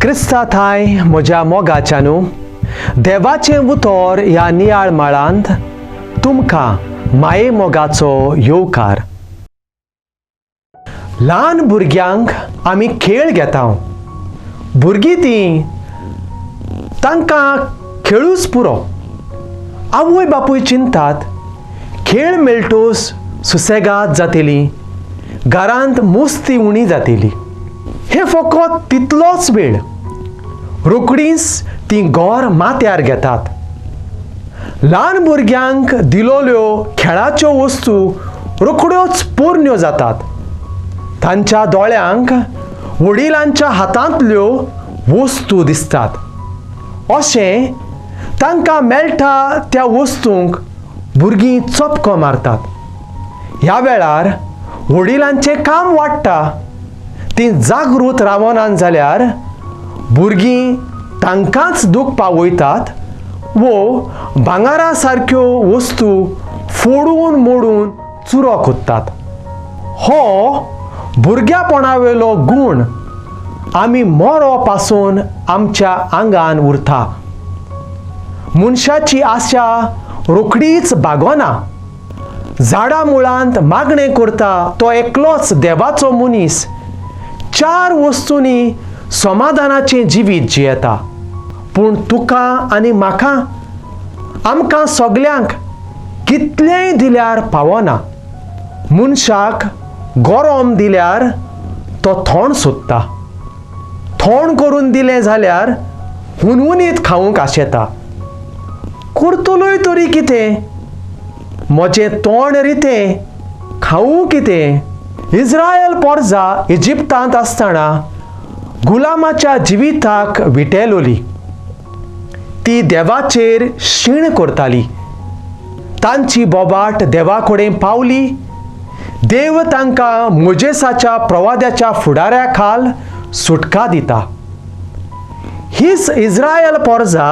क्रिस्ता थांय म्हज्या मोगाच्यानू, देवाचें उतर ह्या नियाळ माळांत तुमकां माये मोगाचो येवकार. ल्हान भुरग्यांक आमी खेळ घेता. भुरगीं तीं, तांकां खेळूच पुरो. आवय बापूय चिंतात, खेळ मेळटूच सुसेगाद जातली, घरांत मुस्ती उणी जातली. हें फकत तितलोच वेळ. रोकडीच तीं गोर माथ्यार घेतात. ल्हान भुरग्यांक दिलोल्यो खेळाच्यो वस्तू रोखड्योच पोरण्यो जातात. तांच्या दोळ्यांक वडिलांच्या हातांतल्यो वस्तू दिसतात. अशें तांकां मेळटा त्या वस्तूंक भुरगीं चपको मारतात. ह्या वेळार वडिलांचें काम वाडटा. तीं जागृत रावनात जाल्यार भुरगीं तांकांच दूख पावयतात वो भांगरा सारक्यो वस्तू फोडून मोडून चुरो कोत्तात. हो भुरग्यापणावेलो गूण आमी मोरो पासून आमच्या आंगान उरता. मनशाची आशा रोखडीच बागोना. झाडा मुळांत मागणें करता तो एकलोच देवाचो मनीस चार वस्तूंनी समाधानाचें जिवीत जियेता. पूण तुका आनी म्हाका, आमकां सगल्यांक कितलेंय दिल्यार पावना. मनशाक गरम दिल्यार तो थोंड सोदता. थोंड करून दिलें जाल्यार हुनहुनीत खावंक आशेता. करतलोय तरी कितें? म्हजें तोंड रितें, खावूं कितें? इस्रायल पोरजा इजिप्तांत आसतना गुलामाच्या जिविताक विटेलोली. ती देवाचेर शीण करताली. तांची बोबाट देवा कडेन पावली. देव तांकां मोजेसाच्या प्रवाद्याच्या फुडाऱ्या खाल सुटका दिता. हीच इस्रायल पोरजा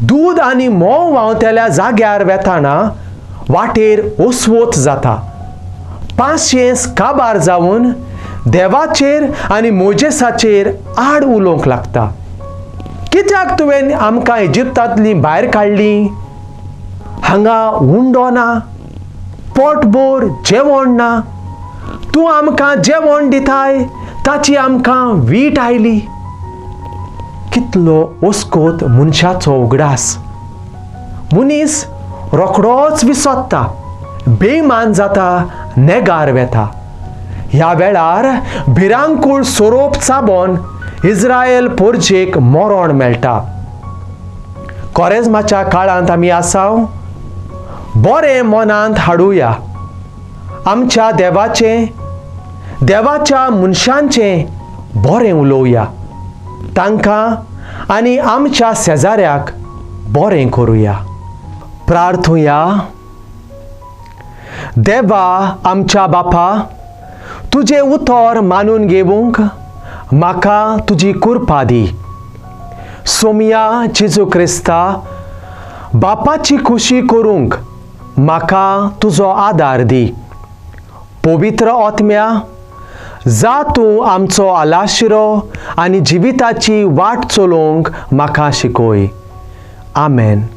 दूद आनी म्होंव व्हांवतेल्या जाग्यार वेताना वाटेर ओसवोत जाता. पांचशेंस काबार जावन देवाचेर आनी मोजेसाचेर आड उलोवंक लागता. कित्याक तुवें आमकां इजिप्तांतली भायर काडली? हांगा उंडो ना, पोटभर जेवण ना. तूं आमकां जेवण दिताय ताची आमकां वीट आयली. कितलो ओस्कोत मनशाचो उगडास! मनीस रोखडोच विसोत्ता, बेमान जाता, नेगार वेता. ह्या वेळार भिरांकूळ सोरोप चाबोन इस्रायल पोरजेक मरण मेळटा. कोरेजमाच्या काळांत आमी आसाव. बरें मनांत हाडुया. आमच्या देवाचें, देवाच्या मनशांचें बरें उलोवया. तांकां आनी आमच्या शेजाऱ्याक बरें करुया. प्रार्थुया. देवा आमच्या बापा, तुजें उतर मानून घेवंक म्हाका तुजी कृपा दी. सोमया जेजू क्रिस्ता, बापाची खुशी करूंक म्हाका तुजो आदार दी. पवित्र आत्म्या, जा तूं आमचो आलाशिरो आनी जिविताची वाट चलोवंक म्हाका शिकय. आमेन.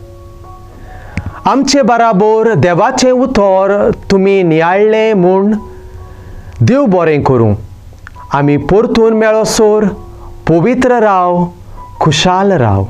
आमचे बराबर देवाचें उतर तुमी नियाळ्ळें म्हूण देव बरें करूं. आमी परतून मेळोसर पवित्र राव, खुशाल राव.